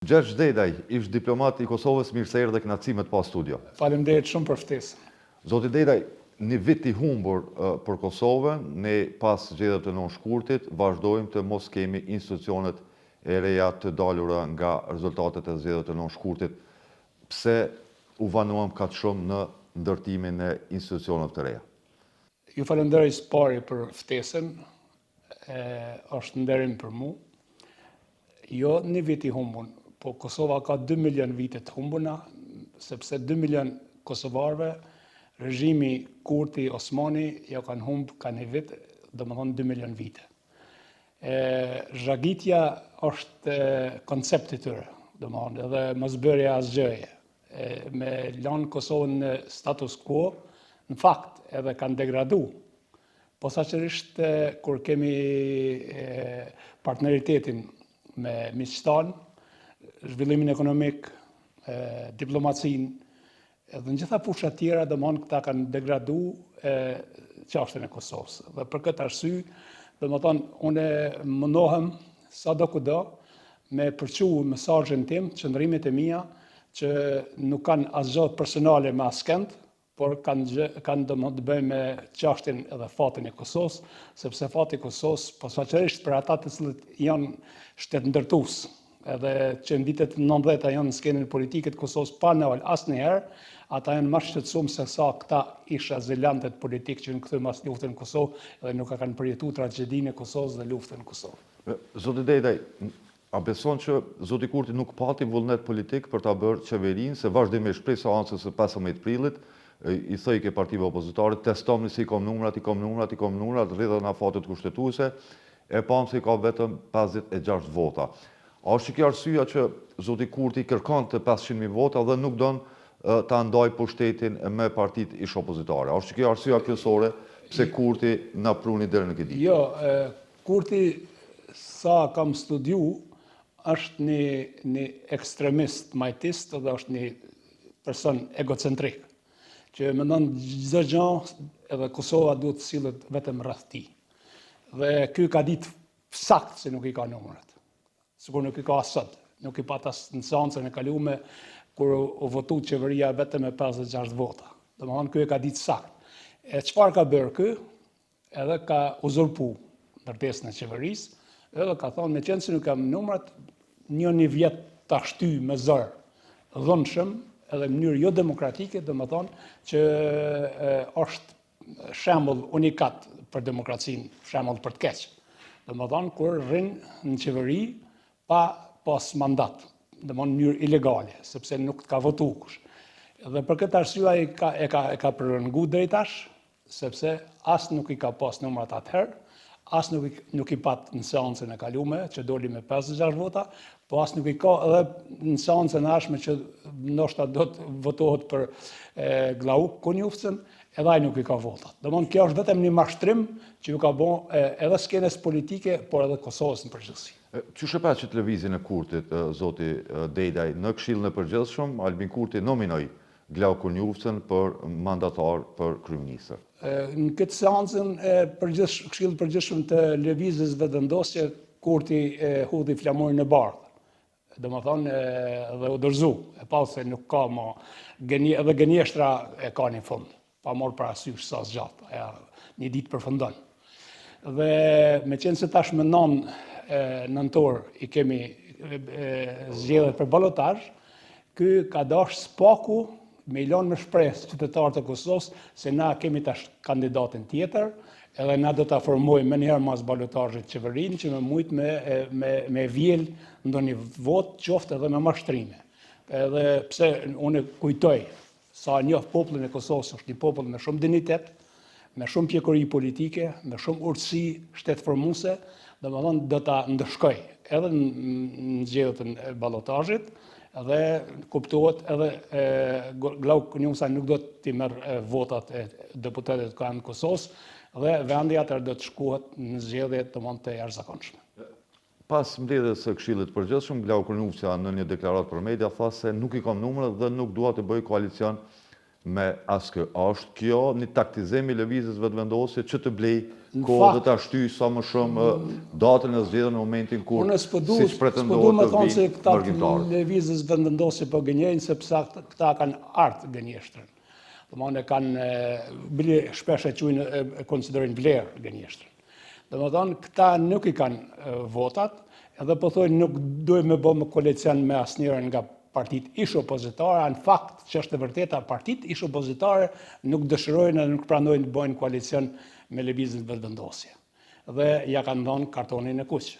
Gjergj Dedaj, ish diplomat i Kosovës, mirë se erdhe, kënaqësi me të pas studio. Faleminderit shumë për ftesën. Zoti Dedaj, një vit i humbur për Kosovën, ne pas zgjedhjeve të 9 shkurtit, vazhdojmë të mos kemi institucionet e reja të dalura nga rezultatet e zgjedhjeve të 9 shkurtit. Pse u vonuam kaq shumë në ndërtimin e institucioneve të reja? Ju falenderoj së pari për ftesën, e, është nderim për mu. Jo një vit i humbun, po Kosova ka 2 milion vite të humbuna, sepse 2 milion kosovarëve regjimi Kurti Osmani ja kanë humb ka një vit, domethonë 2 milion vite. E, zhagitja është koncept i tyre, domethonë, edhe mosbërja asgjëje. E, me lanë Kosovën në status quo, në fakt edhe kanë degradu Posaçërisht kur kemi partneritetin me miqtë tanë, zhvillimin ekonomik, diplomacinë, edhe në gjitha fushat tjera, domethonë këta kanë degradu çashtjen e Kosovës. Dhe për këtë arsye, domethonë, unë mundohem sado kudo me përçu mesazhin tim, qëndrimet e mia, që nuk kanë asgjë personale me askënd, por kanë gjë, kanë domethënë të bëjnë me çashtjen edhe fatin e Kosovës, sepse fati i Kosovës, posaçërisht për ata të cilët janë shtetndërtues, edhe që në vitet 90-ta janë në skenën politike të Kosovës pa nal asnjëherë, ata janë më shqetësuar se sa këta ish azilantët politik që janë kthyer mas luftën në Kosovë dhe nuk e kanë përjetuar tragjedinë e Kosovës dhe luftën në Kosovë. Zoti Dedaj, A beson që zoti Kurti nuk pati vullnet politik për ta bërë qeverinë, se vazhdimisht prej seancës së 15 prillit i thojke partive opozitare, testomni se i kom numrat, i kom numrat, i kom numrat, rridhen afatet kushtetuese, e pamë se i ka vetëm 56 vota. A është që kjo arsyeja që zoti Kurti kërkon të 500.000 vota dhe nuk don ta ndajë pushtetin me partitë ish opozitare? A është që kjo arsyeja kryesore pse Kurti na pruni deri në këtë ditë? Jo, Kurti sa kam studiu është një një ekstremist majtist dhe është një person egocentrik që mendon çdo gjë edhe Kosova duhet të sillet vetëm rreth tij. Dhe ky ka ditë saktë se nuk i ka numrat. Sikur nuk i ka as sot, nuk i pat as në seancën e kalume kur u votu qeveria vetëm me 56 vota. Domethonë ky e ka ditë saktë. E çfarë ka bërë ky? Edhe ka uzurpu ndërtesën e qeverisë, edhe ka thonë, meqenëse nuk kam numrat, një një vjet ta shty me zor, dhunshëm, edhe në mënyrë jo demokratike, domethonë, që e, është shembull unikat për demokracinë, shembull për të keq. Domethonë, kur rrin në qeveri, pa pas mandat, domethonë në mënyrë ilegale, sepse nuk të ka votu kush. Dhe për këtë arsye ai ka, e ka, e ka prolongu deri tash, sepse as nuk i ka pas numrat atëherë, as nuk i, nuk i pat në seancën e kalume, që doli me 56 vota, po as nuk i ka edhe në seancën e ardhshme që ndoshta do të votohet për e, Glauk Konjufcën, edhe ai nuk i ka votat. Domethonë, kjo është vetëm një mashtrim që ju ka bo e, edhe skenës politike, por edhe Kosovës në përgjithësi. Qysh e pa qët lëvizjen e Kurtit, zoti Dedaj, në Këshillin e Përgjithshëm, Albin Kurti nominoi Glauk Konjufcën për mandatar për kryeministër. Në këtë seancën e përgjithsh, Këshillit të Përgjithshëm të Lëvizjes Vetëvendosje, Kurti e hudhi flamurin e bardhë. Domethonë dhe u dorëzu, e pa se nuk ka më gënje, edhe gënjeshtra e ka një fund, pa marrë parasysh sa zgjat, aja një ditë përfundon. Dhe meqenëse tash më 9 nëntor i kemi zgjedhjet për balotazh, ky ka dash s'paku me i lanë me shpresë qytetarët e Kosovës se na kemi tash kandidatin tjetër, edhe na do ta formojmë menjëherë mas balotazhit qeverinë që me mujt me, me, me vjel ndonjë votë, qoftë edhe me mashtrime. Edhe pse unë kujtoj Sa e njoh popullin e Kosovës, është një popull me shumë dinjitet, me shumë pjekuri politike, me shumë urtësi shtetformuese, domethonë do ta ndëshkoj edhe në zgjedhjet e balotazhit dhe kuptohet edhe e, Glauk Konjufca nuk do t'i merr votat e deputetëve të Kuvendit të Kosovës dhe vendi atëherë do të shkohet në zgjedhje domethënë të jashtëzakonshme. Pas mbledhjes së Këshillit të Përgjithshëm, Glauk Konjufca në një deklaratë për media tha se nuk i kam numrat dhe nuk dua të bëj koalicion me askë. A është kjo një taktizim i Lëvizjes Vetëvendosje që të blejë kohë dhe ta shtyjë sa më shumë datën e zgjedhjeve në momentin kur siç pretendohet të vijnë mërgimtarët? Lëvizjes Vetëvendosje po gënjejnë sepse këta kanë art gënjeshtrën. Domethënë e kanë, bile shpesh e quajnë e konsiderojnë vlerë gënjeshtrën. Domethënë këta nuk i kanë votat, edhe po thojnë nuk dojmë me bo koalicion me asnjërën nga partitë ish opozitare, në fakt që është e vërteta, partitë ish opozitare nuk dëshirojnë dhe nuk pranojnë të bëjnë koalicion me Lëvizjen Vetëvendosje. Dhe ja kanë dhënë kartonin e kuq.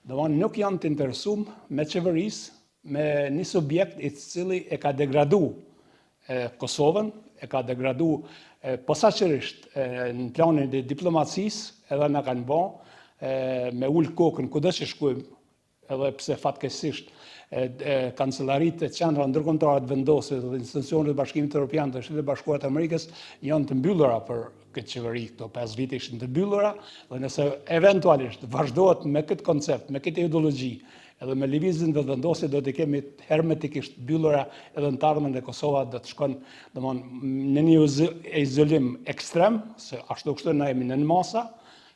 Domethënë nuk janë të interesum me qeveris me një subjekt i cili e ka degradu Kosovën, e ka degradu posaçërisht në planin e diplomacisë, edhe na kanë bo me ulë kokën kudo që shkojmë, edhe pse fatkeqësisht kancelaritë e qendra ndërkombëtare të vendosjes dhe institucionet e Bashkimit Evropian dhe Shtetet e Bashkuara të Amerikës janë të mbyllura për këtë qeveri, këto 5 vite ishin të mbyllura dhe nëse eventualisht vazhdohet me këtë koncept, me këtë ideologji, Edhe me Lëvizjen Vetëvendosje do t'i kemi hermetikisht mbyllura edhe në të ardhmen dhe Kosova do të shkon, domthon në një izolim ekstrem, se ashtu kështu na jemi nën masa,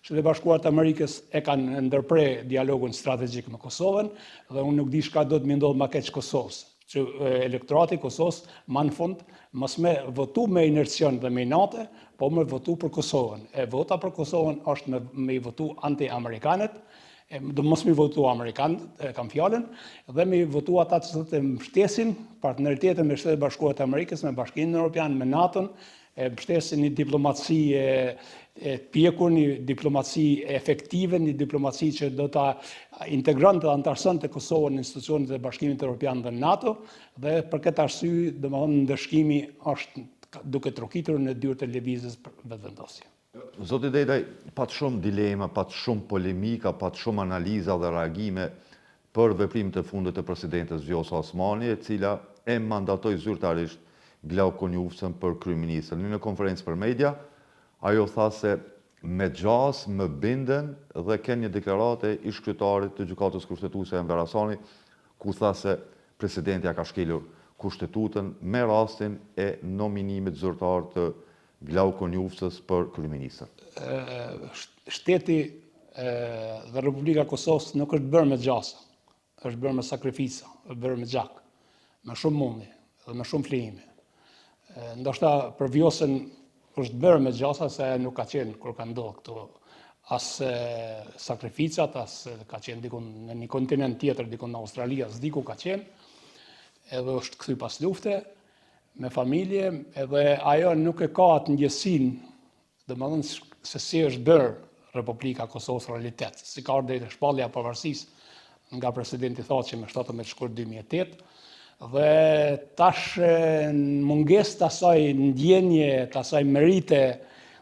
Shtetet e Bashkuara të Amerikës e kanë ndërpre dialogun strategjik me Kosovën dhe unë nuk di çka do të më ndodhë ma keq Kosovës, që elektorati i Kosovës ma në fund mos me votu me inercion dhe me inate, po me votu për Kosovën. E vota për Kosovën është me, me i votu anti-amerikanët, e, do mos mi votu amerikanët, e kam fjalën, dhe mi votu ata të cilët e mbështesin partneritetin me Shtetet e Bashkuara të Amerikës, me Bashkimin Evropian, me NATO-n, e mbështesin një diplomaci e, e pjekur, një diplomaci efektive, një diplomaci që do ta integronte dhe anëtarësonte Kosovën në institucionet e Bashkimit Evropian dhe NATO, dhe për këtë arsye, domethënë ndëshkimi është duke trokitur në dyert e lëvizjes Vetëvendosje. Zoti Dedaj, pat shumë dilema, pat shumë polemika, pat shumë analiza dhe reagime për veprimet e fundit të presidentes Vjosa Osmani, e cila e mandatoi zyrtarisht Glauk Konjufcën për kryeministër. Në një konferencë për media, ajo tha se me gjasë më binden dhe ke një deklaratë e ish-kryetarit të Gjykatës Kushtetuese Enver Hasani, ku tha se presidentja ka shkelur Kushtetutën me rastin e nominimit zyrtar të Glauk Konjufcës për kryeministër. Shteti dhe Republika e Kosovës nuk është bërë me gjasa, është bërë me sakrifica, është bërë me gjak, me shumë mundi dhe me shumë flijime. Ndoshta për Vjosën është bërë me gjasa se nuk ka qenë kur ka ndodhur këto as sakrificat, as ka qenë dikun në një kontinent tjetër, dikun në Australi, as diku ka qenë, edhe është kthy pas lufte, me familje, edhe ajo nuk e ka atë ndjesinë, domethënë se si është bërë Republika e Kosovës realitet, si ka ardhur deri te shpallja e pavarësisë nga presidenti Thaçi me 17 shkurt 2008, dhe tash në mungesë të asaj ndjenje, të asaj merite,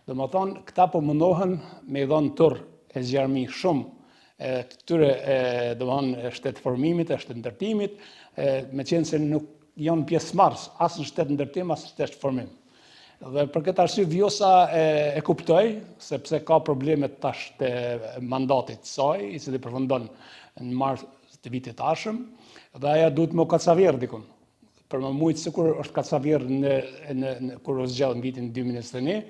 domethënë, këta po mundohen me i dhonë turr e zjarmi shumë e këtyre, domethënë, shtetformimit e shtetndërtimit, meqenëse nuk janë pjesëmarrës as në shtetndërtim, as në shtetformim. Dhe për këtë arsye Vjosa e, e kuptoj, sepse ka probleme tash të mandatit të saj, i cili përfundon në mars të vitit të ardhshëm, dhe ajo duhet me u kacavjerr dikun. Për me mujtë sikur është kacavjerr në, në, në, kur u zgjedh në vitin 2021,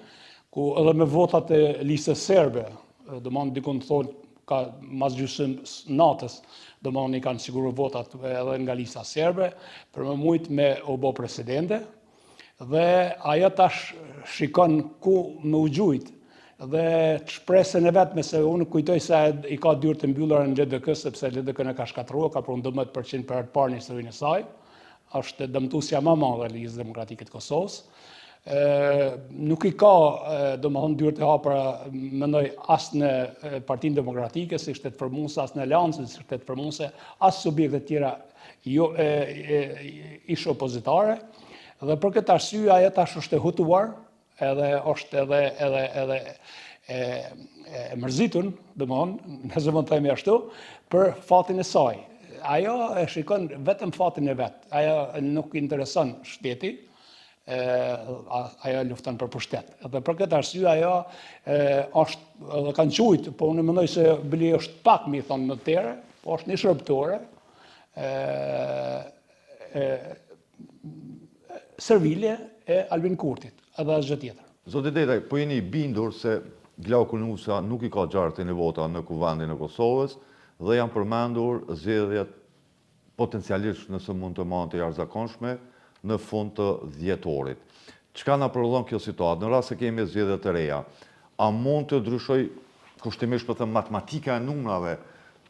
ku edhe me votat e listës serbe, domethënë dikun thonë ka mas gjysëm natës, domethënë i kanë siguru votat edhe nga lista serbe, për me mujtë me u bo presidente, dhe ajo tash shikon ku me u gjujt, dhe shpresën e vetme se unë kujtoj se i ka dyert të mbyllura në LDK, sepse LDK-në ka shkatërruar, ka pru 12% për herë të parë në historinë e saj, është dëmtuesja më e madhe e Lidhjes Demokratike të Kosovës. Ë nuk i ka, domethënë dyert e hapura, mendoj as në Partinë Demokratike si shtetformuese, as në Aleancën si shtetformuese, as subjekte të tjera jo e, e, ish opozitare. Dhe për këtë arsye ajo tash është e hutuar, edhe është edhe edhe edhe e e mërzitun, domthon, nëse mund të themi ashtu, për fatin e saj. Ajo e shikon vetëm fatin e vet. Ajo nuk intereson shteti, e, ajo lufton për pushtet. Dhe për këtë arsye ajo e, është edhe kanë qujt, po unë mendoj se bile është pak me i thonë notere, po është një shërbëtore, e, e, servile e Albin Kurtit, edhe asgjë tjetër. Zoti Dedaj, po jeni i bindur se Glauk Konjufca nuk i ka 61 vota në Kuvendin e Kosovës dhe janë përmendur zgjedhjet potencialisht nëse mund të mbahen të jashtëzakonshme në fund të dhjetorit. Çka na prodhon kjo situatë? Në rast se kemi zgjedhje të reja, a mund të ndryshojë kushtimisht po them matematika e numrave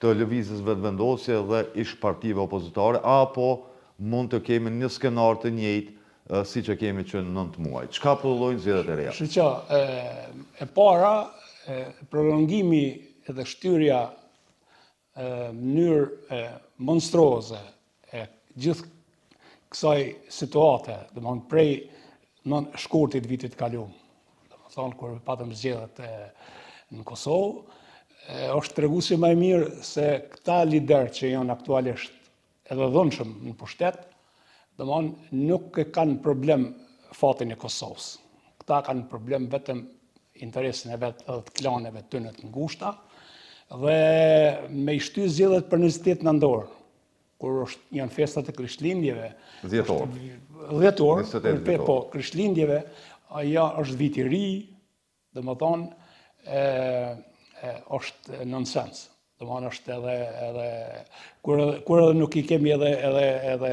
të Lëvizjes Vetëvendosje dhe ish partive opozitare apo mund të kemi një skenar të njëjtë siç e kemi që 9 muaj? Çka prodhojnë zgjedhjet e reja? Shiqo, e para, prolongimi dhe shtyrja mënyrë monstruoze e gjithë kësaj situate, domethënë prej në shkurtit vitit kalum, domethënë kur patëm zgjedhjet në Kosovë, është treguesi ma i mirë se këta liderë që janë aktualisht edhe dhunshëm në pushtet, domethënë nuk e kanë problem fatin e Kosovës. Këta kanë problem vetëm interesin e vet edhe të klaneve të tyne të ngushta, dhe me i shty zgjedhjet për 28 nëntor, kur është, janë festat e Krishtlindjeve. Dhjetor. Dhjetor, po, Krishtlindjeve, ja është viti i ri, Domethonë, e, e, është nonsens. Domethonë, është edhe, edhe kur, kur edhe nuk i kemi edhe, edhe, edhe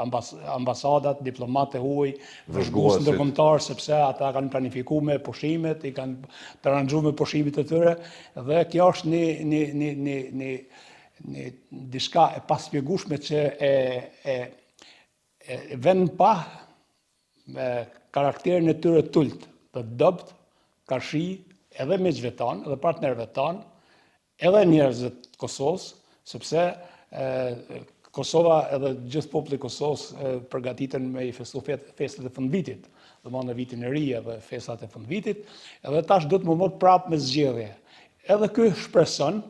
ambas, ambasadat, diplomatët e huaj, vëzhgues ndërkombëtar, sepse ata kanë planifiku me pushimet, i kanë të aranzhu me pushimet e tyre, dhe kjo është një, një, një, një, një, një diçka e paspjegushme që e, e, e ven në pah me karakterin e tyre të ulët dhe të dobët, karshi edhe miqve tanë, edhe partnerëve tanë, edhe njerëzve të Kosovës, sepse e, Kosova edhe gjithë populli i Kosovës përgatiten me i festu festat e fundvitit, domethënë vitin e ri edhe festat e fundvitit, edhe tash do të më mot prapë me zgjedhje. Edhe ky shpreson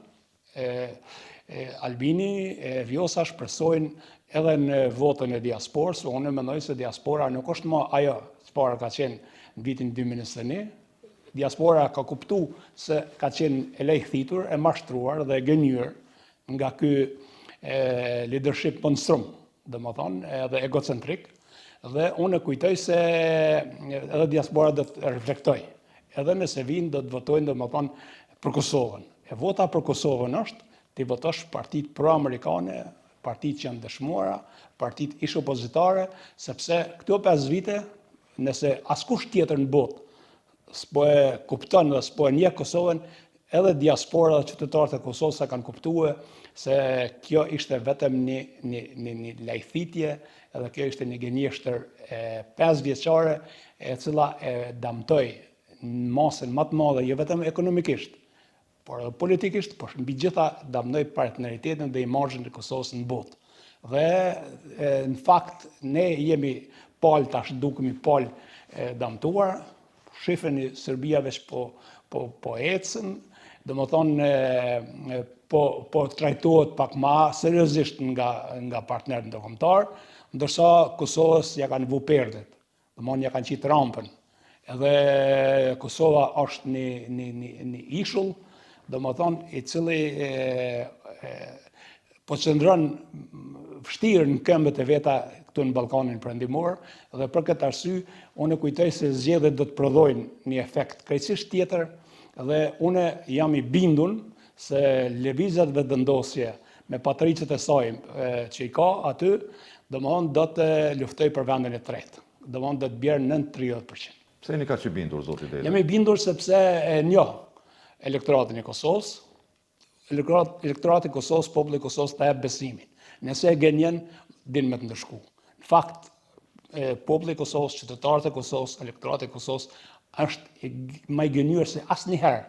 E, e Albini e Vjosa shpresojnë edhe në votën e diasporës, unë mendoj se diaspora nuk është më ajo çfarë ka qenë në vitin 2021. Diaspora ka kuptu se ka qenë e lajthitur, e mashtruar dhe e gënjyer nga ky e, leadership monstrum, domethonë, edhe egocentrik, dhe unë e kujtoj se edhe diaspora do të reflektojë. Edhe nëse vijnë do të votojnë domethonë për Kosovën. E vota për Kosovën është t'i votosh partitë pro-amerikane, partitë që janë dëshmuara, partitë ish opozitare, sepse këto 5 vite, nëse askush tjetër në botë s'po e kupton dhe s'po e njeh Kosovën, edhe diaspora dhe qytetarët e Kosovës e kanë kuptue se kjo ishte vetëm një, një, një, një lajthitje, edhe kjo ishte një gënjeshtër e 5 vjeçare, e cila e damtoi në masën më të madhe, jo vetëm ekonomikisht, por edhe politikisht, por mbi gjitha damtoi partneritetin dhe imazhin e Kosovës në botë. Dhe e, në fakt ne jemi palë tash dukemi palë e damtuar, shifeni Serbia veç po po po ecën, domethonë po po trajtohet pak ma seriozisht nga nga partnerët ndërkombëtar, ndërsa Kosovës ja kanë vu perdet. Domethonë ja kanë qitë rampën. Edhe Kosova është një, një, një, një ishull, domethonë, i cili e, e, po qëndron vështirë në këmbët e veta këtu në Ballkanin Perëndimor dhe për këtë arsye unë kujtoj se zgjedhjet do të prodhojnë një efekt krejtësisht tjetër dhe unë jam i bindun se Lëvizja Vetëvendosje me patriqët e saj që i ka aty, domethonë do të luftojë për vendin e tretë. Domethonë do të bjerë nën 30%. Pse jeni kaq i bindur, zoti Dedaj? Jam i bindur sepse e njoh elektoratin e Kosovës, elektorat, elektorati i Kosovës, populli i Kosovës ta jep besimin. Nëse e gënjen, din me të ndëshku. Në fakt, e, populli i Kosovës, qytetarët e Kosovës, elektorati i Kosovës është i, më i gënjyer se asnjëherë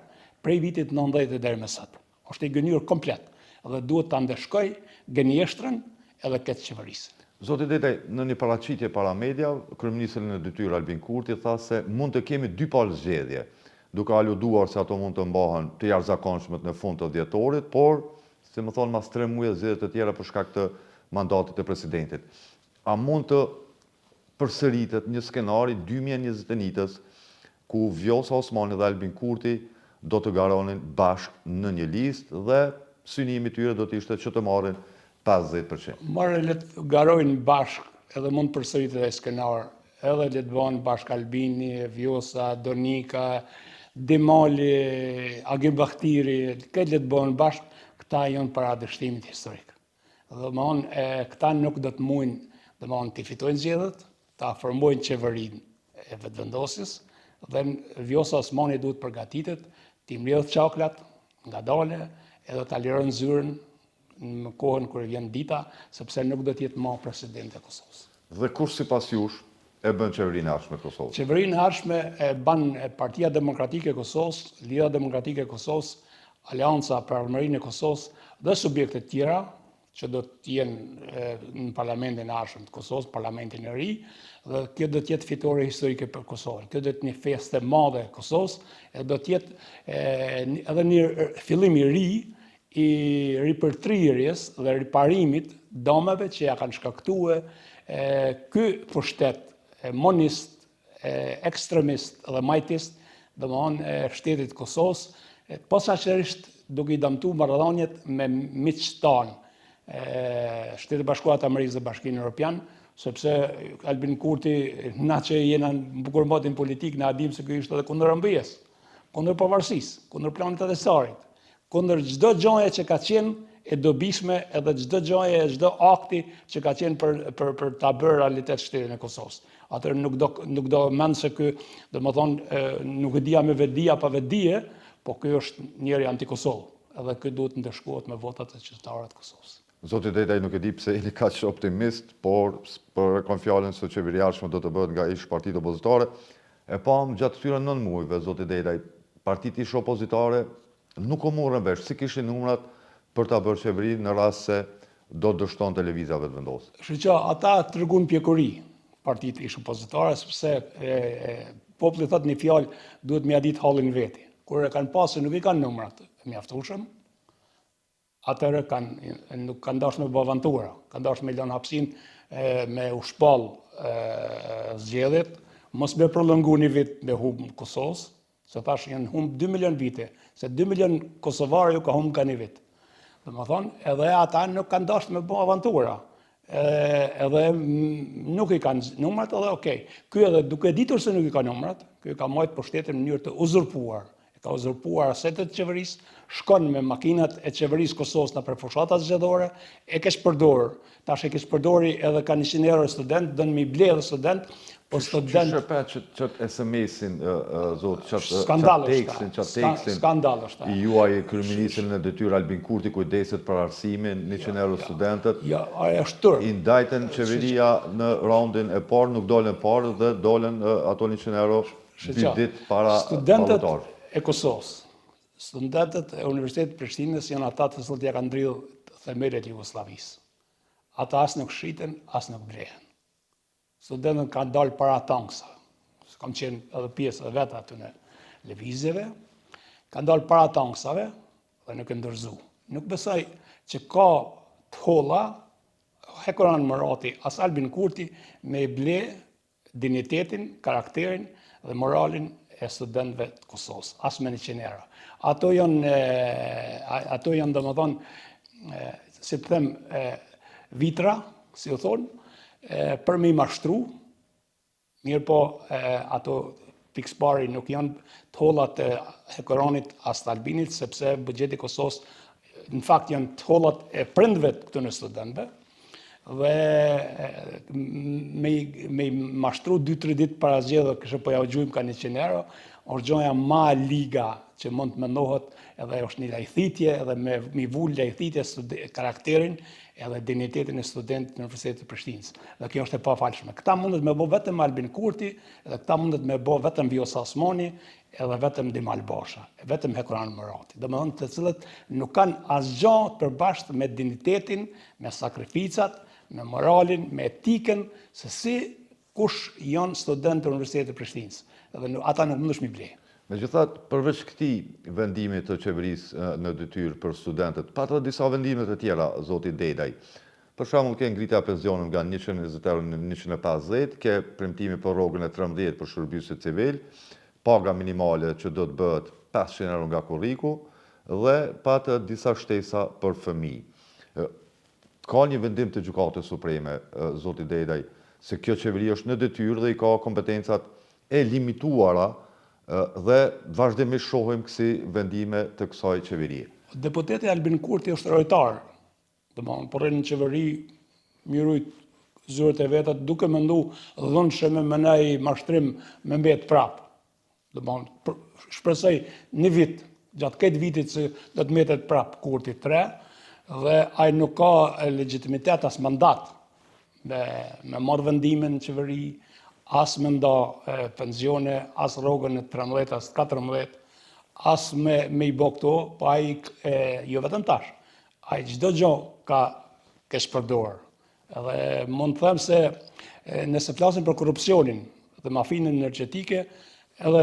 prej vitit 90 e deri më sot. Është i gënjyer komplet dhe duhet ta ndëshkojë gënjeshtrën edhe këtë qeverisë. Zoti Dedaj, në një paraqitje para media, kryeministri në detyrë Albin Kurti tha se mund të kemi dy palë zgjedhje, duke aluduar se ato mund të mbahen të jashtëzakonshmet në fund të dhjetorit, por, si më thonë, mas 3 muaj zgjedhje të tjera për shkak të mandatit të presidentit. A mund të përsëritet një skenar i 2021-ës ku Vjosa Osmani dhe Albin Kurti do të garonin bashkë në një listë dhe synimi i tyre do të ishte që të marrin 50%. More le të garojnë bashkë edhe mund të përsëritet ai skenar. Edhe le të bëhen bashkë Albini, Vjosa, Donika, Demali, Agim Bahtiri, këtë le të bëhen bashkë, këta janë para dështimit historik. Domethënë, këta nuk do të mujnë, domethënë, t'i fitojnë zgjedhjet, ta formojnë qeverinë e Vetëvendosjes, dhe Vjosa Osmani duhet përgatitet, t'i mbledhë çaklat, ngadale, edhe ta liron zyrën në kohën kur vjen dita, sepse nuk do të jetë ma presidente e Kosovës. Dhe kush sipas jush e bën qeverinë e ardhshme të Kosovës? Qeverinë e ardhshme e ban Partia Demokratike e Kosovës, Lidhja Demokratike e Kosovës, Aleanca për Ardhmërinë e Kosovës dhe subjekte të tjera që do të jenë në parlamentin e ardhshëm të Kosovës, parlamentin e ri, dhe kjo do të jetë fitore historike për Kosovën. Kjo do të jetë një festë e madhe e Kosovës, e do të jetë edhe një fillim i ri i ripërtrirjes dhe riparimit dëmeve që ja kanë shkaktue ky pushtet monist, ekstremist dhe majtist, domethënë shtetit të Kosovës, posaçërisht duke i dëmtu marrëdhëniet me miqtë tanë, Shtetet e Bashkuara të Amerikës dhe Bashkimin Evropian, sepse Albin Kurti, na që jena në bukurmotin politik, na e dimë se ky ishte edhe kundër MBS, kundër pavarësisë, kundër planit të Ahtisarit, Kundër çdo gjaje që ka qenë e dobishme edhe çdo gjaje e çdo akti që ka qenë për për për ta bërë realitet shtetin e Kosovës. Atëherë nuk do nuk do mend se ky, domethënë, nuk e di a me vetëdije apo pa vetëdije, po ky është njeri anti-Kosovë, edhe ky duhet të ndëshkohet me votat e qytetarëve të Kosovës. Zoti Dedaj nuk e di pse jeni kaq optimist, por për e kam fjalën se qeveria e ardhshme do të bëhet nga ish partitë opozitare. E pamë gjatë këtyre 9 muajve, zoti Dedaj, partitë ish opozitare nuk u morën vesh, s'i kishin numrat për ta bërë qeverinë në rast se do të dështonte Lëvizja Vetëvendosje. Shqyqa, ata tregun pjekuri, partitë ish opozitare, sepse e, e, populli thotë një fjalë duhet me ia ditë hallin veti. Kur e kanë pasë nuk i kanë numrat e mjaftueshëm, Atëherë kanë nuk kanë dashur me bë aventura, kanë dashur me lënë hapësinë me u shpall zgjedhjet, mos me prolongu një vit me humb Kosovës, se thash janë humb 2 milion vite, se 2 milion kosovarë ju ka humb ka një vit. Domethonë, edhe ata nuk kanë dashur me bë aventura, edhe nuk i kanë numrat edhe okej. Ky edhe duke ditur se nuk i ka numrat, ky ka majtë pushtetin në mënyrë të uzurpuar, E ka uzurpuar asetet e qeverisë, shkon me makinat e qeverisë Kosovës nëpër fushatat zgjedhore, e keqpërdor. Tash e keqpërdori edhe ka 100 euro student, don me i ble edhe student, po student... Qysh e pe qët, qët SMS-in, zot, qët, qët tekstin, qët tekstin, skandal është. I juaj kryeministri në detyrë Albin Kurti kujdeset për arsimin, 100 euro studentët. Jo, është turp. I ndajtën qeveria në raundin e parë, nuk dolën parë dhe dolën ato 100 euro Dy ditë para Studentët e Kosovës, studentët e Universitetit të Prishtinës janë ata të cilët ja kanë dridhë themelet Jugosllavisë. Ata as nuk shiten, as nuk blehen. Studentët kanë dalë para tanksave. Kam qenë edhe pjesë edhe vetë aty në lëvizjeve. Kanë dalë para tanksave dhe nuk janë dorëzu. Nuk besoj që ka të holla Hekuran Murati, as Albin Kurti me ble dinjitetin, karakterin dhe moralin e studentëve të Kosovës, as me 100 euro. Ato janë, ato janë domethënë, si të them, vitra, si u thonë, për me i mashtru, mirëpo ato pikësëpari nuk janë të hollat e Hekuranit as të Albinit, sepse buxheti i Kosovës në fakt janë të hollat e prindve të këtyre studentëve, dhe me, me mashtru 2-3 ditë para zgjedhjeve kështu po jau gjujmë ka 100 euro, është gjoja ma e liga që mund të mendohet edhe është një lajthitje edhe me, me vu lajthitje karakterin edhe dinjitetin e studentit në Universitetit të Prishtinës. Dhe kjo është e pafalshme. Këta mundet me bo vetëm Albin Kurti, edhe këta mundet me bo vetëm Vjosa Osmani, edhe vetëm Dimal Basha, e vetëm Hekuran Murati. Domethënë të cilët nuk kanë asgjë të përbashkët me dinjitetin, me sakrificat, me moralin, me etikën, se si kush janë studentët e Universitetit të Prishtinës. Edhe ata nuk mundesh m'i ble. Megjithatë, përveç këtij vendimi të qeverisë në detyrë për studentët, pat edhe disa vendime të tjera, zoti Dedaj. Për shembull, ke ngritja e pensioneve nga 120 euro në 150, ke premtimi për rrogën e 13 për shërbyesit civil, paga minimale që do të bëhet 500 euro nga korriku dhe pat disa shtesa për fëmijë. Ka një vendim të Gjykatës Supreme, zoti Dedaj. Se kjo qeveri është në detyrë dhe i ka kompetencat e limituara dhe vazhdimisht shohim kësi vendime të kësaj qeverie. Deputeti Albin Kurti është rojtar, domethënë, po rrin në qeveri, me rujt zyrat e veta, duke mendu dhunshëm me naj mashtrim me mbet prapë. Domethënë, shpresoj një vit, gjatë këtë vitit që do të mbetet prapë Kurti 3, dhe ai nuk ka legjitimitet as mandat me, me marrë vendime në qeveri, as me nda penzione, as rrogën e 13, as 14, as me, me i bo këto, po ai e, jo vetëm tash, ai çdo gjo ka keqpërdorë. Edhe mund të them se nëse flasim për korrupsionin dhe mafinë energjetike, edhe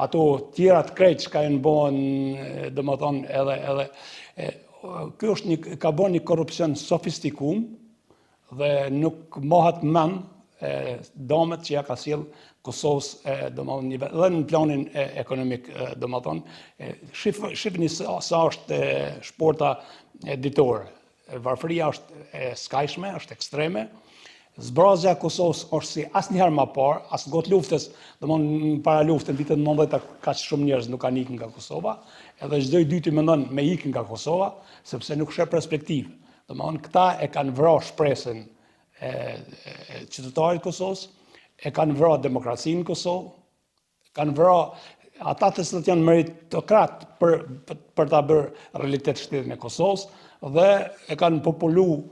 ato tjerat krejt çka janë bo, domethonë, edhe, edhe, ky është një, ka bo një korrupsion sofistikum dhe nuk mahet men e, damet që ja ka sjell Kosovës, domethonë, një, dhe në planin e, ekonomik, domethonë, shif, shifni sa, sa është shporta e ditore. Varfëria është e skajshme, është ekstreme. Zbrazja e Kosovës është si asnjëherë më parë, as në kohë të luftës, domthonë para luftës në vitet 90 kaq shumë njerëz nuk kanë ikë nga Kosova, edhe çdo i dyti mendon me ikë nga Kosova, sepse nuk sheh perspektivë. Domthonë këta e kanë vra shpresën e, e qytetarit të Kosovës, e kanë vra demokracinë në Kosovë, Kanë vra ata të cilët janë meritokrat për, për ta bërë realitet shtetin e Kosovës dhe e kanë popullu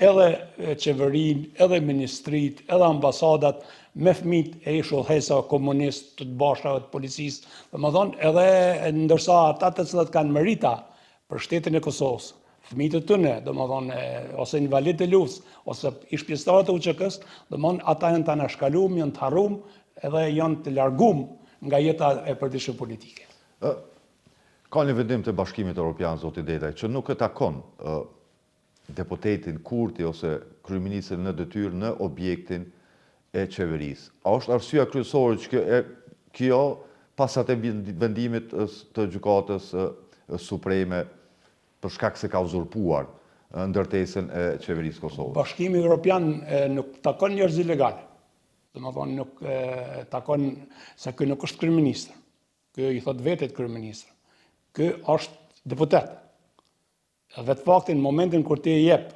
edhe qeverinë, edhe ministritë, edhe ambasadat me fëmijët e ish udhëheqësve komunistë, të udbashave, të policisë, domethonë edhe ndërsa ata të cilët kanë merita për shtetin e Kosovës, fëmijët e tyne, domethonë, ose invalidët e luftës, ose ish pjesëtarët e UÇK-së, domethonë, ata janë të anashkalum, janë të harrum, edhe janë të largum nga jeta e përditshme politike. Ë, ka një vendim të Bashkimit Europian, zoti Dedaj, që nuk e takon ë, deputetin Kurti ose kryeministrin në detyrë në objektin e qeverisë. A është arsyeja kryesore që kjo, e, kjo pas atë vendimit të gjykatës supreme për shkak se ka uzurpuar ndërtesën e qeverisë së Kosovës. Bashkimi Evropian nuk takon njerëz ilegal. Domethonë nuk takon se ky nuk është kryeministër. Ky i thot vetit kryeministër. Ky është deputet. Vetë faktin, në momentin kur ti e jep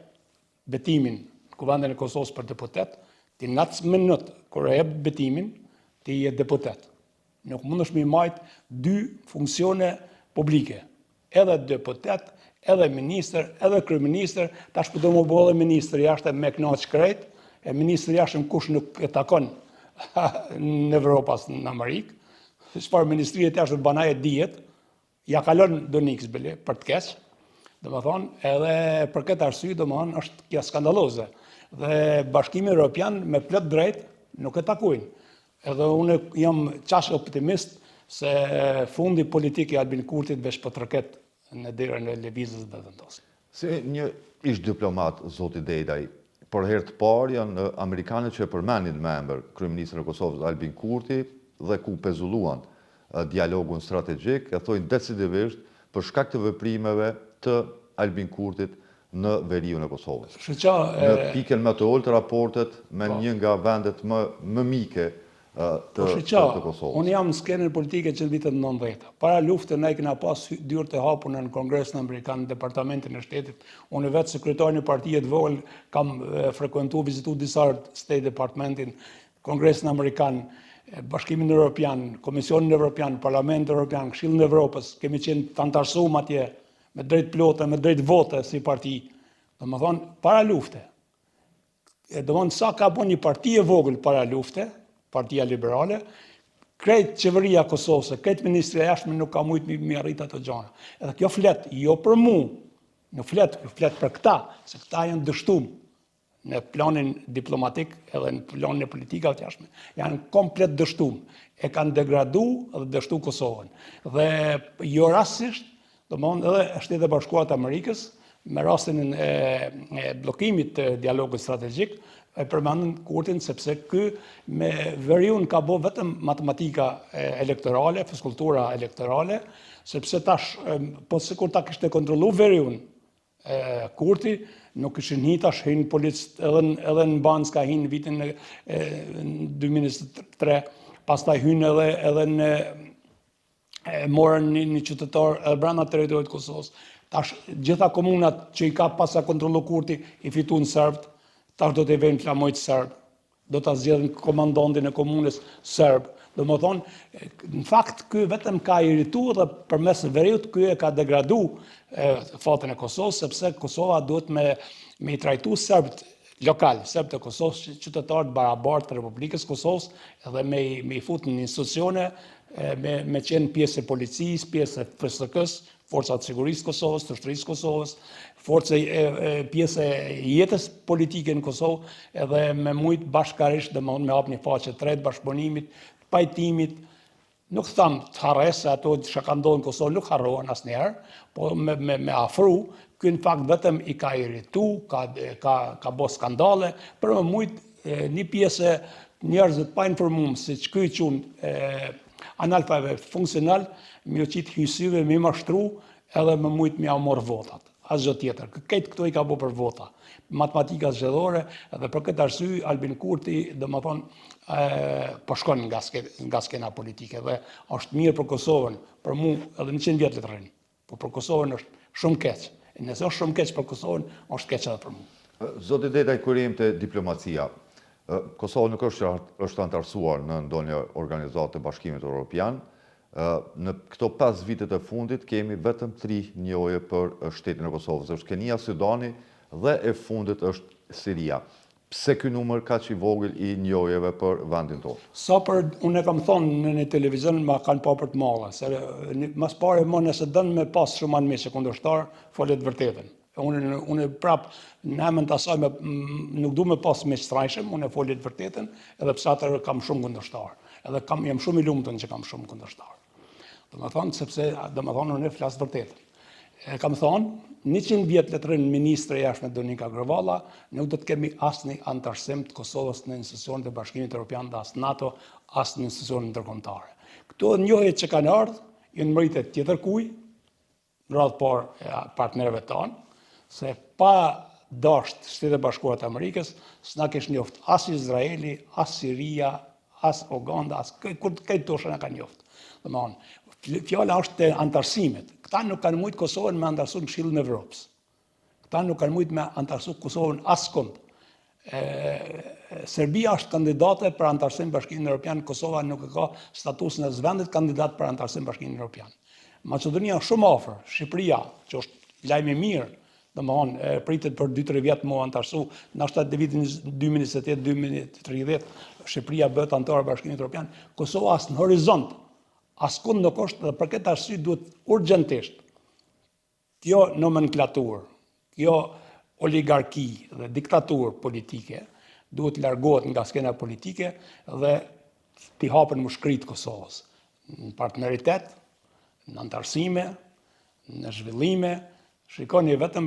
betimin në Kuvendin e Kosovës për deputet, ti në atë minut kur e jep betimin, ti je deputet. Nuk mundesh me i majt dy funksione publike. Edhe deputet, edhe ministër, edhe kryeministër, tash po do me u bo edhe ministër i jashtëm me knaq krejt, e ministër i jashtëm kush nuk e takon në Evropë as në Amerikë, çfarë ministrie të jashtme ban ai e dihet, Ja kalon Donikës bile, për të keq, domethonë, edhe për këtë arsye, domethonë, është kjo skandaloze. Dhe Bashkimi Europian me plot drejt nuk e takojnë. Edhe unë jam qaq optimist se fundi politik i Albin Kurtit veç po troket në derën e Lëvizjes Vetëvendosje. Si një ish diplomat, zoti Dedaj, për herë të parë janë amerikanët që e përmendin me emër kryeministrin e Kosovës Albin Kurti dhe ku pezulluan dialogun strategjik, e thojnë decidivisht për shkak të veprimeve të Albin Kurtit në veriun e Kosovës. Në pikën më të ulët raportet me po. një nga vendet më më mike të, po, të Kosovës. Unë jam në skenën politike që në vitet 90. Para luftës ne kena pas dyert e hapur në Kongresin Amerikan, në Departamentin e Shtetit. Unë vetë si kryetar një partie të vogël kam frekuentu, vizitu disa herë State Departmentin, Kongresin Amerikan, Bashkimin Evropian, Komisionin Evropian, Parlamentin Evropian, Këshillin e Evropës, kemi qenë të anëtarësum atje me drejt plote, me drejt vote si parti. Domethonë, para lufte. E domethonë, sa ka bo një parti e vogël para lufte, partia liberale, krejt qeveria e Kosovës, krejt ministria e jashtme nuk ka mujtë me, me arrit ato gjana. Edhe kjo flet, jo për mu, nuk flet, flet për këta, se këta janë dështum në planin diplomatik edhe në planin e politikave të jashtme, janë komplet dështum. E kanë degradu dhe dështu Kosovën. Dhe jo rastësisht, domethonë edhe Shtetet e Bashkuara të Amerikës, me rastin e, e bllokimit të dialogut strategjik, e përmendën Kurtin sepse ky me veriun ka bo vetëm matematika elektorale, fiskultura elektorale, sepse tash po sikur ta kishte kontrollu veriun Kurti. Nuk ishin hi tash hinë policët edhe, edhe në Banjska hinë vitin e, e, 2023, pastaj hynë edhe, edhe në e morën një, një qytetar edhe brenda territorit të Kosovës. Tash gjitha komunat që i ka pasa kontrollu Kurti i fitun serbët, tash do t'i vejnë flamujt serb, do ta zgjedhin komandantin e komunës serb. Domethonë, në fakt, ky vetëm ka iritu dhe përmes veriut ky e ka degradu e, fatin e Kosovës, sepse Kosova duhet me, me i trajtu serbët lokal, serbët e Kosovës, qytetarë të barabartë të Republikës Kosovës, edhe me, me i fut në institucione, me, me qenë pjesë e policisë, pjesë e FSK-së, Forcat e Sigurisë së Kosovës, të Ushtrisë së Kosovës, forcë e, e pjesë e jetës politike në Kosovë, edhe me mujt bashkarisht domethonë me hap një faqe të re të bashkëpunimit, të pajtimit, nuk tham të harresë se ato që ka ndodhur në Kosovë nuk harrohen asnjëherë, po me, me, me afru, ky në fakt vetëm i ka iritu, ka, ka, ka bo skandale, për me mujt një pjesë njerëzve të painformum, siç ky i qun analfabet funksional, me ju qitë hi syve, me i mashtru, edhe me mujt me ja marrë votat. Asgjë tjetër. Krejt këto i ka bo për vota. Matematika zgjedhore, edhe për këtë arsye Albin Kurti, domethonë, po shkon nga, ske, nga skena politike dhe është mirë për Kosovën, për mu edhe 100 vjet le të rrinë. Po për Kosovën është shumë keq. E nëse është shumë keq për Kosovën, është keq edhe për mu. Zoti Dedaj, kur jemi te diplomacia, Kosova nuk është që është anëtarësuar në ndonjë organizatë të Bashkimit Evropian. Në këto 5 vitet e fundit kemi vetëm 3 njohje për shtetin e Kosovës. Është Kenia, Sudani dhe e fundit është Siria. Pse ky numër kaq i vogël i njohjeve për vendin tonë? Sa për, unë e kam thonë në një televizion, ma kanë pa për të madhe, se mas pari mo nëse don me pas shumë anmiq e kundërshtar, fole të vërtetën. Unë, unë prap në emën të asaj me, nuk du me pas miq të rrejshëm, unë e foli të vërtetën, edhe pse atëherë kam shumë kundërshtar. Edhe kam, jam shumë i lumtun që kam shumë kundërshtar. Domethonë, sepse, domethonë, unë e flas vërtetën. E kam thonë, 100 vjet le të rrinë ministre e jashtme Donika Gërvalla, nuk do të kemi asnjë anëtarësim të Kosovës në institucionet e Bashkimit Evropian dhe as NATO, as në institucionet ndërkombëtare. Këto njohje që kanë ardhur, janë meritë e tjetërkuj, në radhë parë partnerëve tanë, se pa dasht Shtetet e Bashkuara të Amerikës, s'na kish njoft as Izraeli, as Siria, as Uganda, as kur krejt këto na kanë njoft. Domethonë, fjala është te anëtarësimet. Këta nuk kanë mujtë Kosovën me anëtarësu në Këshillin e Evropës. Këta nuk kanë mujtë me anëtarësu Kosovën askund. Serbia është kandidate për anëtarësim në Bashkimin Evropian, Kosova nuk e ka statusin as vendit kandidat për anëtarësim në Bashkimin Evropian. Maqedonia është shumë afër, Shqipëria, që është lajm i mirë, domethonë, pritet për 2-3 vjet m'u anëtarësu, ndoshta në vitin 2028-2030, Shqipëria bëhet anëtare e Bashkimit Evropian, Kosova as në horizont, askund nuk është dhe për këtë arsye duhet urgjentisht Kjo nomenklaturë, kjo oligarki dhe diktaturë politike duhet të largohet nga skena politike dhe t'i hapen mushkëritë Kosovës në partneritet, në anëtarësime, në zhvillime. Shikoni vetëm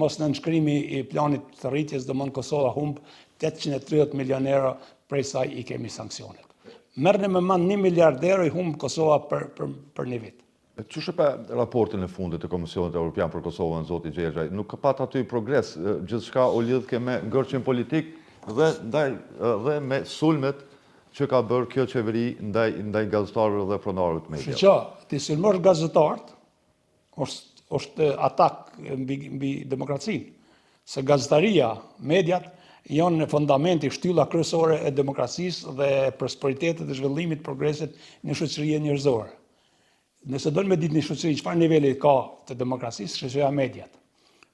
mos nënshkrimi i planit të rritjes, domethonë Kosova humb 830 milion euro prej saj i kemi sanksionet. Merrni me mend 1 miliard euro i humb Kosova për, për, për një vit. Qysh e pe raportin e fundit të Komisionit Evropian për Kosovën, zoti Gjergjaj? Nuk pat aty progres, gjithçka u lidhke me ngërçin politik dhe ndaj dhe me sulmet që ka bërë kjo qeveri ndaj ndaj gazetarëve dhe pronarëve të mediave. Shiko, t'i sulmosh gazetarët është është atak mbi mbi demokracinë. Se gazetaria, mediat janë fondamenti, shtylla kryesore e demokracisë dhe prosperitetit dhe zhvillimit, progresit në shoqërinë njerëzore. Nëse don me ditë një shoqëri çfarë niveli ka të demokracisë, shikoja mediat.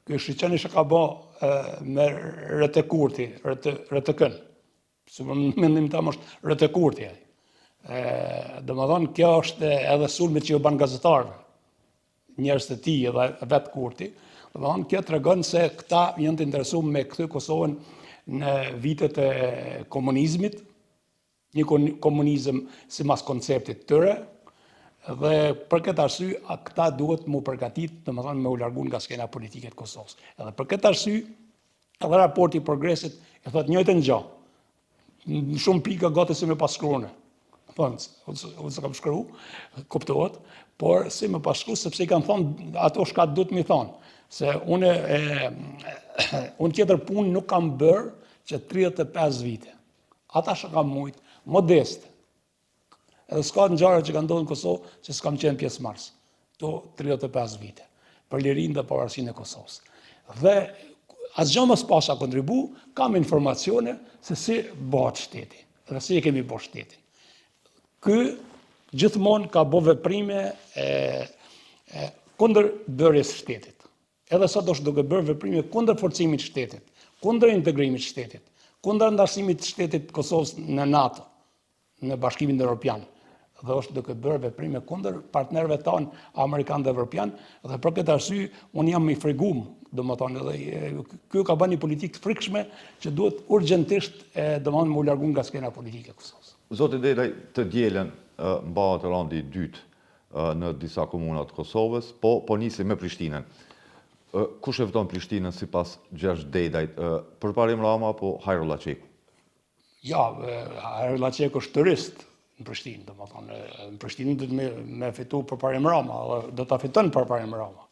Ky shiqoni çka ka bo me RT Kurti, RT, RTK-n. Se për mendim tem është RT Kurti. E, domethonë, kjo është edhe sulmet që ju ban gazetarëve, njerëz të tij edhe vetë Kurti. Domethonë, kjo tregon se këta janë të interesuar me kthy Kosovën në vitet e komunizmit, një komunizëm simas konceptit tyre, dhe për këtë arsye këta duhet m'u përgatit, domethonë me u largu nga skena politike të Kosovës. Edhe për këtë arsye, edhe raporti i progresit e thotë njëjtën gjë. Në shumë pika gati si me pas shkru unë. Thonë, unë s'e kam shkru, kuptohet, por si me pas shkru, sepse i kanë thonë ato shka duhet me thonë. Se unë, e, unë tjetër punë nuk kam bërë që 35 vite. Ata që kam mujtë, modest, Edhe s'ka ngjarje që ka ndodhur në Kosovë që s'kam qenë pjesëmarrës. Këto 35 vite për lirinë dhe pavarësinë e Kosovës. Dhe asgjë mos pasha kontribu, kam informacione se si bëhet shteti dhe si e kemi bërë shtetin. Ky gjithmonë ka bo veprime e, e kundër bërjes shtetit. Edhe sot është duke bërë veprime kundër forcimit të shtetit, kundër integrimit të shtetit, kundër anëtarësimit të shtetit të Kosovës në NATO, në Bashkimin Evropian dhe është duke bërë veprime kundër partnerëve tanë amerikanë dhe evropian dhe për këtë arsye unë jam i frigum, domethënë edhe ky ka bërë një politikë të frikshme që duhet urgjentisht e domethënë m'u largu nga skena politike e Kosovës. Zoti Dedaj, të dielën mbahet raundi i dytë në disa komuna të Kosovës, po po nisim me Prishtinën. Kush e fiton Prishtinën sipas Gjergj Dedajt, Përparim Rama apo Hajrulla Çeku? Ja, Hajrulla Çeku është turist në Prishtinë, domethënë, në Prishtinë do të me, me fitu Përparim Rama, dhe do ta fiton Përparim Rama.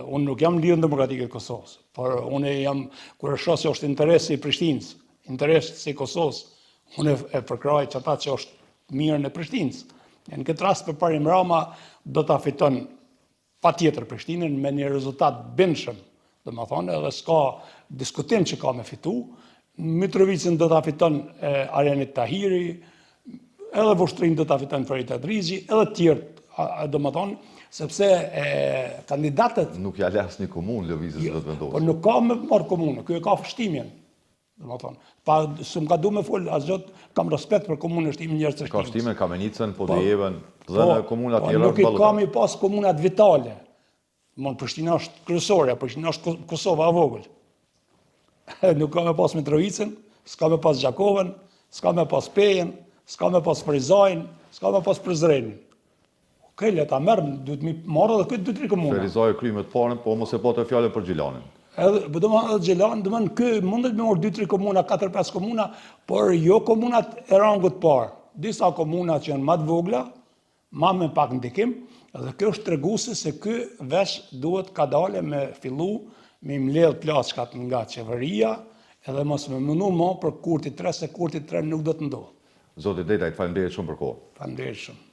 Unë nuk jam Lidhjen Demokratike të Kosovës, por unë jam, kur e shoh se është interesi i Prishtinës, interesi i Kosovës, unë e përkrah qata që është mirë në Prishtinës. E në këtë rast Përparim Rama do ta fiton patjetër Prishtinën me një rezultat bindshëm, domethonë edhe s'ka diskutim që ka me fitu, Mitrovicën do ta fiton Arianit Tahiri, edhe Vushtrrinë do ta fiton Ferid Idrizi, edhe tjerët, domethonë, sepse e, kandidatët... Nuk ja le asnjë komunë lëvizjes jo, Vetëvendosje. Po nuk ka me marrë komunë, ky e ka Shtimjen. Domethonë, pa, s'më ka du me folë, asgjë, kam respekt për komunën e Shtimes njerëz të Shtimes. Ka Shtimen, Kamenicën, Podujevën, po, dhe në po, komunat po, tjera. Nuk i ka me pas komunat vitale. Mon, Prishtina është kryesorja, Prishtina është Kosova e vogël. nuk ka me pas Mitrovicën, s'ka me pas Gjakovën, s'ka me pas Pejën, s'ka me pas Ferizajn, s'ka me pas Prizrenin. Okej, le ta merr, duhet mi marrë edhe këtë dy tri komuna. Ferizaj e kryme të parën, po mos e po të fjalën për Gjilanin. Edhe, po do edhe Gjilan, do më ky mundet me marrë dy tri komuna, katër pesë komuna, por jo komunat e rangut të parë. Disa komuna që janë më të vogla, ma me pak ndikim, dhe kjo është treguesi se ky veç duhet kadale me fillu me i mbledh plaçkat nga qeveria, edhe mos me menu mo për Kurti 3, se Kurti 3 nuk do të ndodhë. Zoti Dedaj, të faleminderit shumë për kohë. Faleminderit shumë.